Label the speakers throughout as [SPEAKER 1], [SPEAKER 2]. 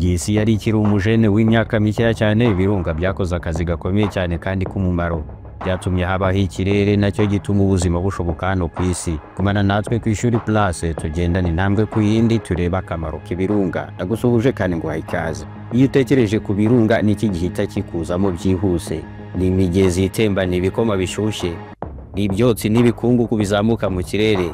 [SPEAKER 1] Igihe isi yari ikiri umujene w'imyaka mikeya cyane, ibirunga byakoze akazi gakomeye cyane kandi k'umumaro. Byatumye habaho ikirere nacyo gituma ubuzima bushoboka hano ku isi. Gumana natwe ku Ishuri Plus, tugendane intambwe ku yindi, turebe akamaro k'ibirunga. Ndagusuhuje kandi nguhaye ikaze. Iyo utekereje ku birunga, niki gihita kikuzamo byihuse? Ni imigezi itembana ibikoma bishyushye, ni ibyotsi n'ibikungugu bizamuka mu kirere,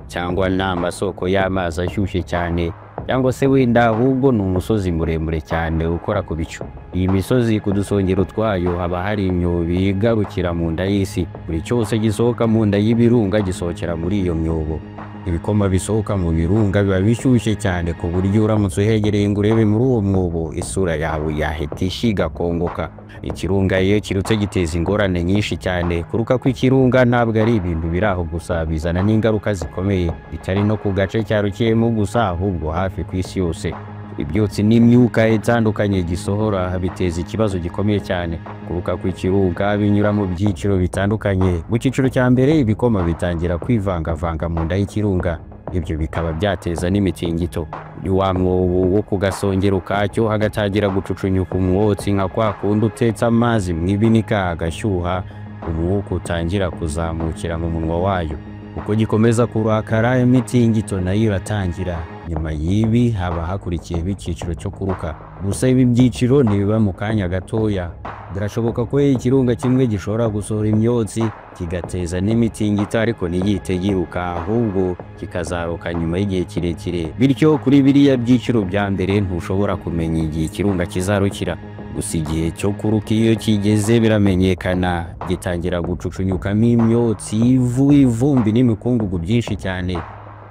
[SPEAKER 1] cyangwa ni amasoko y'amazi ashyushye cyane, cyangwa se wenda ahubwo ni umusozi muremure cyane ukora ku bicu. Iyi misozi ku dusongero twayo haba hari imyobo igarukira mu nda y'isi. Buri cyose gisohoka mu nda y'ibirunga gisohokera muri iyo myobo. Ibikoma bisohoka mu birunga biba bishyushye cyane ku buryo uramutse uhegereye ngo urebe muri uwo mwobo, isura yawe yahita ishya igakongoka. Ikirunga iyo kirutse giteza ingorane nyinshi cyane. Kuruka kw'ikirunga ntabwo ari ibintu biri aho gusa, bizana n'ingaruka zikomeye, bitari no ku gace cyarukiyemo gusa, ahubwo hafi ku isi yose. Ibyotsi n'imyuka itandukanye gisohora biteza ikibazo gikomeye cyane. Kuruka kw'ikirunga binyura mu byiciro bitandukanye. Mu cyiciro cya mbere, ibikoma bitangira kwivangavanga mu nda y'ikirunga, ibyo bikaba byateza n'imitingito. Ni wa mwobo wo ku gasongero kacyo hagatangira gucucunyuka umwotsi nka kwa kundi utetse amazi mu ibinika agashyuha, umwuka utangira kuzamukira mu munwa wayo. Uko gikomeza kurakara, imitingito nayo iratangira. Nyuma y'ibi haba hakurikiyeho icyiciro cyo kuruka. Gusa ibi byiciro ntibiba mu kanya gatoya. Birashoboka ko ikirunga kimwe gishobora gusohora imyotsi kigateza n'imitingito, ariko ntigihite yiruka, ahubwo kikazaruka nyuma y'igihe kirekire. Bityo kuri biriya byiciro bya mbere ntushobora kumenya igihe ikirunga kizarukira. Gusa igihe cyo kuruka iyo kigeze biramenyekana, gitangira gucucunyukamo imyotsi, ivu, ivumbi n'imikungugu byinshi cyane.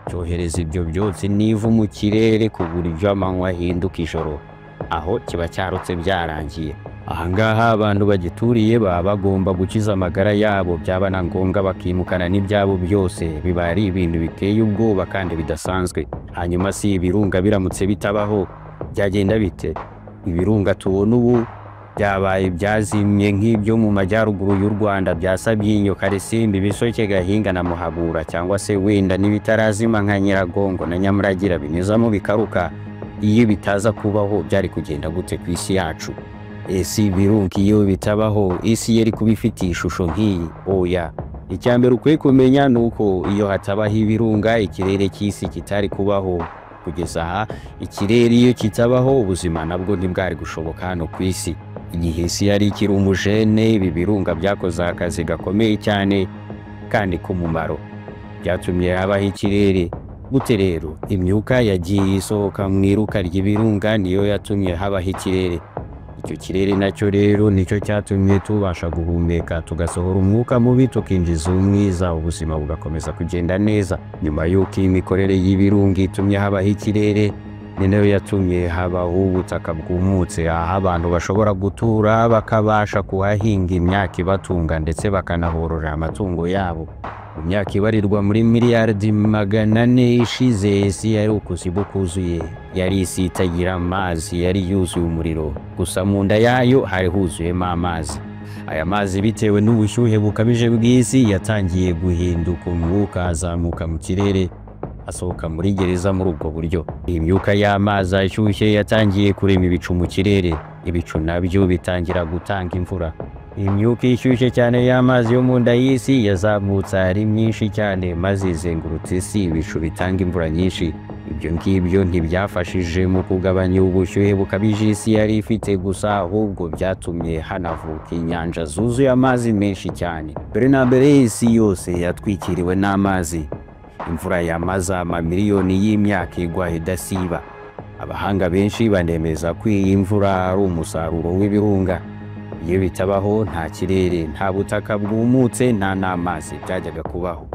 [SPEAKER 1] Cyohereza ibyo byotsi n'ivu mu kirere ku buryo amanywa ahinduka ijoro. Aho kiba cyarutse byarangiye. Ahangaha abantu bagituriye baba bagomba gukiza amagara yabo, byaba na ngombwa bakimukana n'ibyabo byose. Biba ari ibintu biteye ubwoba kandi bidasanzwe. Hanyuma si ibirunga biramutse bitabaho byagenda bite? Ibirunga tubona ubu byabaye byazimye nk'ibyo mu majyaruguru y'u Rwanda bya Sabyinyo, Karisimbi, Bisoke, Gahinga na Muhabura, cyangwa se wenda n'ibitarazima nka Nyiragongo na Nyamuragira binyuzamo bikaruka. Iyo bitaza kubaho byari kugenda gute ku isi yacu? Ese ibirunga iyo bitabaho isi yari kuba ifite ishusho nk'iyi? Oya. Icya mbere ukwiye kumenya ni uko iyo hatabaho ibirunga ikirere cy'isi kitari kubaho. Kugeza aha, ikirere iyo kitabaho ubuzima nabwo ntibwari gushoboka hano ku isi. Igihe isi yari ikiri umujene, ibi birunga byakoze akazi gakomeye cyane kandi k'umumaro. Byatumye habaho ikirere. Gute rero? Imyuka yagiye isohoka mu iruka ry'ibirunga niyo yatumye habaho ikirere. Icyo kirere nacyo rero nicyo cyatumye tubasha guhumeka, tugasohora umwuka mubi tukinjiza umwiza, ubuzima bugakomeza kugenda neza. Nyuma y'uko iyi mikorere y'ibirunga itumye habaho ikirere, ni nayo yatumye habaho ubutaka bwumutse, aho abantu bashobora gutura bakabasha kuhahinga imyaka ibatunga ndetse bakanahorora amatungo yabo. Mu myaka ibarirwa muri miliyaridi 400 ishize, isi yari ukuzimu kuzuye. Yari isi itagira amazi, yari yuzuye umuriro. Gusa mu nda yayo hari huzuyemo amazi. Aya mazi bitewe n'ubushyuhe bukabije bw'isi yatangiye guhinduka umwuka, azamuka mu kirere, asohoka muri gereza muri ubwo buryo. Imyuka y'amazi ashyushye yatangiye kurema ibicu mu kirere, ibicu nabyo bitangira gutanga imvura. Imyuka ishyushye cyane y'amazi yo mu nda y'isi yazamutse ari myinshi cyane, maze izengurutse isi, ibicu bitanga imvura nyinshi. Ibyo ngibyo ntibyafashije mu kugabanya ubushyuhe bukabije isi yari ifite gusa, ahubwo byatumye hanavuka inyanja zuzuye amazi menshi cyane. Mbere na mbere isi yose yatwikiriwe n'amazi. Imvura yamaze amamiliyoni y'imyaka igwa idasiba. Abahanga benshi banemeza ko iyi mvura ari umusaruro w'ibirunga. Iyo bitabaho nta kirere, nta butaka bwumutse, nta n'amazi byajyaga kubaho.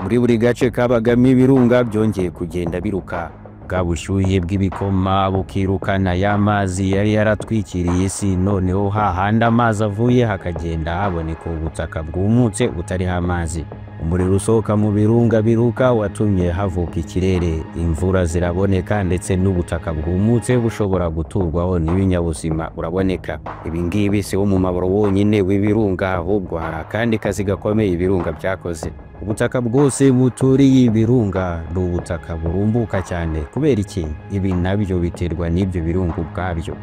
[SPEAKER 1] Muri buri gace kabagamo ibirunga byongeye kugenda biruka. Bwa bushyuhe bw'ibikoma bukirukana ya mazi yari yaratwikiriye isi, noneho hahandi amazi avuye hakagenda haboneka ubutaka bwumutse butariho amazi. Umuriro usohoka mu birunga biruka watumye havuka ikirere, imvura ziraboneka ndetse n'ubutaka bwumutse bushobora guturwaho n'ibinyabuzima buraboneka. Ibi ngibi si wo mumaro wonyine w'ibirunga, ahubwo hari akandi kazi gakomeye ibirunga byakoze. Ubutaka bwose buturiye ibirunga ni ubutaka burumbuka cyane. Kubera iki? Ibi nabyo biterwa n'ibyo birunga ubwabyo.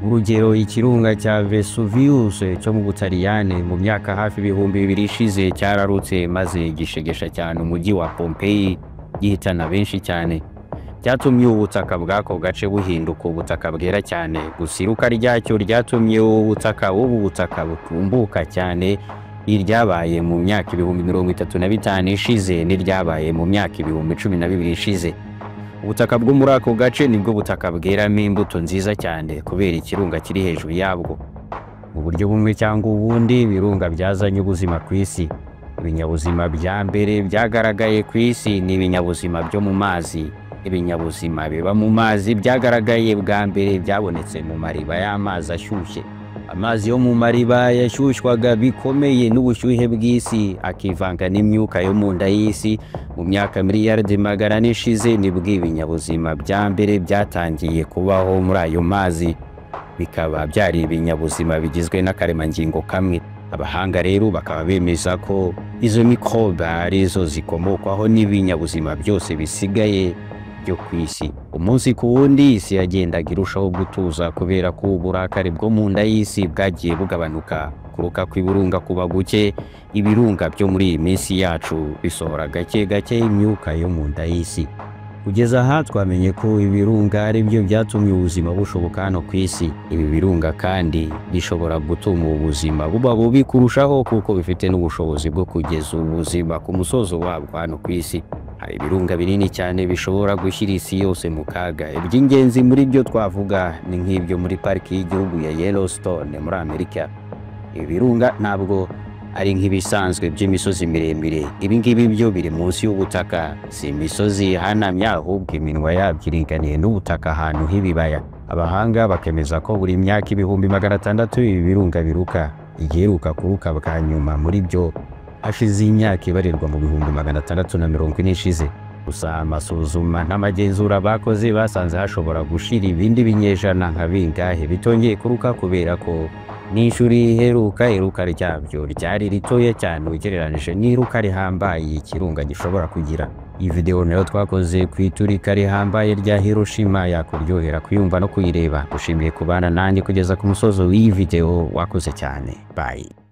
[SPEAKER 1] Urugero, ikirunga cya Vesuvius cyo mu Butaliyani mu myaka hafi 2000 ishize cyararutse maze gishegesha cyane umujyi wa Pompeii, gihitana benshi cyane. Byatumye ubutaka bw'ako gace buhinduka ubutaka bwera cyane. Gusa iruka ryacyo ryatumye ubutaka buba ubutaka butumbuka cyane. Iryabaye mu myaka 35,000 ishize n'iryabaye mu myaka 12,000 ishize. Ubutaka bwo muri ako gace nibwo butaka bweramo imbuto nziza cyane kubera ikirunga kiri hejuru yabwo. Mu buryo bumwe cyangwa ubundi, ibirunga byazanye ubuzima ku isi. Ibinyabuzima bya mbere byagaragaye ku isi ni ibinyabuzima byo mu mazi. Ibinyabuzima biba mu mazi byagaragaye bwa mbere byabonetse mu mariba y'amazi ashyushye. Amazi yo mu mariba yashyushywaga bikomeye n'ubushyuhe bw'isi akivanga n'imyuka yo mu nda y'isi. Mu myaka miliyaridi 400 ishize nibwo ibinyabuzima bya mbere byatangiye kubaho muri ayo mazi, bikaba byari ibinyabuzima bigizwe n'akaremangingo kamwe. Abahanga rero bakaba bemeza ko izo mikorobe arizo zikomokwaho n'ibinyabuzima byose bisigaye byo ku isi. Umunsi ku wundi isi yagendaga irushaho gutuza kubera ko uburakari bwo mu nda y'isi bwagiye bugabanuka. Kuruka kw'ibirunga kuba guke, ibirunga byo muri iyi minsi yacu bisohora gake gake imyuka yo mu nda y'isi. Kugeza aha twamenye ko ibirunga ari byo byatumye ubuzima bushoboka hano ku isi. Ibi birunga kandi bishobora gutuma ubuzima buba bubi kurushaho kuko bifite n'ubushobozi bwo kugeza ubuzima ku musozo wabwo hano ku isi. Hari ibirunga binini cyane bishobora gushyira isi yose mu kaga. Iby'ingenzi muri byo twavuga ni nk'ibyo muri pariki y'igihugu ya Yellowstone muri Amerika. Ibi birunga ntabwo ari nk'ibisanzwe by'imisozi miremire. Ibi ngibi byo biri munsi y'ubutaka, si imisozi ihanamye ahubwo iminwa yabyo iringaniye n'ubutaka ahantu h'ibibaya. Abahanga bakemeza ko buri myaka 600,000 ibi birunga biruka. Igiheruka kuruka bwa nyuma muri byo hashize imyaka ibarirwa mu 640,000 ishize. Gusa amasuzuma n'amagenzura bakoze basanze hashobora gushira ibindi binyejana nka bingahe bitongeye kuruka kubera ko n'inshuro iheruka iruka ryabyo ryari ritoya cyane ugereranije n'iruka rihambaye ikirunga gishobora kugira. Iyi video nayo twakoze ku iturika rihambaye rya Hiroshima yakuryohera kuyumva no kuyireba. Gushimiye kubana nanjye kugeza ku musozo w'iyi video, wakoze cyane. Bye.